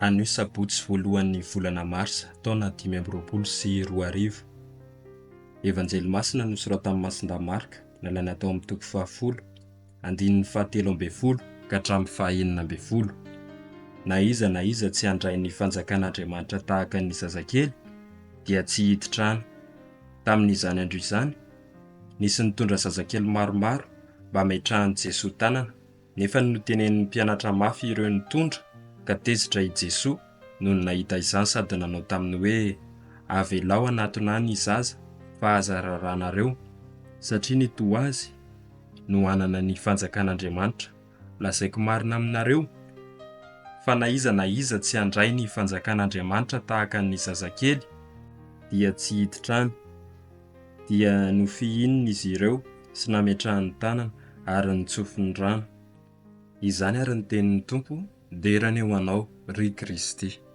Anio sabotsy voalohan'ny volana marsa taona 2025. Evanjely masina nosoratan'i Masindahy Marka, nalaina tao amin'ny toko fahafolo, andininy fahatelo ambin'ny folo ka hatramin'ny faha-16. Na iza na iza tsy handray ny fanjakan'Andriamanitra tahaka ny zazakely dia tsy hiditra any. Tamin'izany andro izany, nisy nitondra zazakely maromaro mba hametrahan'i Jesoa tanana, nefa notenenin'ny mpianatra mafy ireo nitondra ka tezitra i Jesoa nony nahita izany sady nanao taminy hoe, Avelao hanatona ahy ny zaza fa aza raranareo, satria ny toa azy no hanana ny fanjakan'Andriamanitra. Lazaiko marina aminareo, fa na iza na iza tsy handray ny fanjakan'Andriamanitra tahaka ny zazakely, dia tsy hiditra any. Dia nofihininy izy ireo sy nametrahany tanana ary notsofiny rano. Izany ary ny tenin'ny Tompo, dera anie ho Anao, ry Kristy.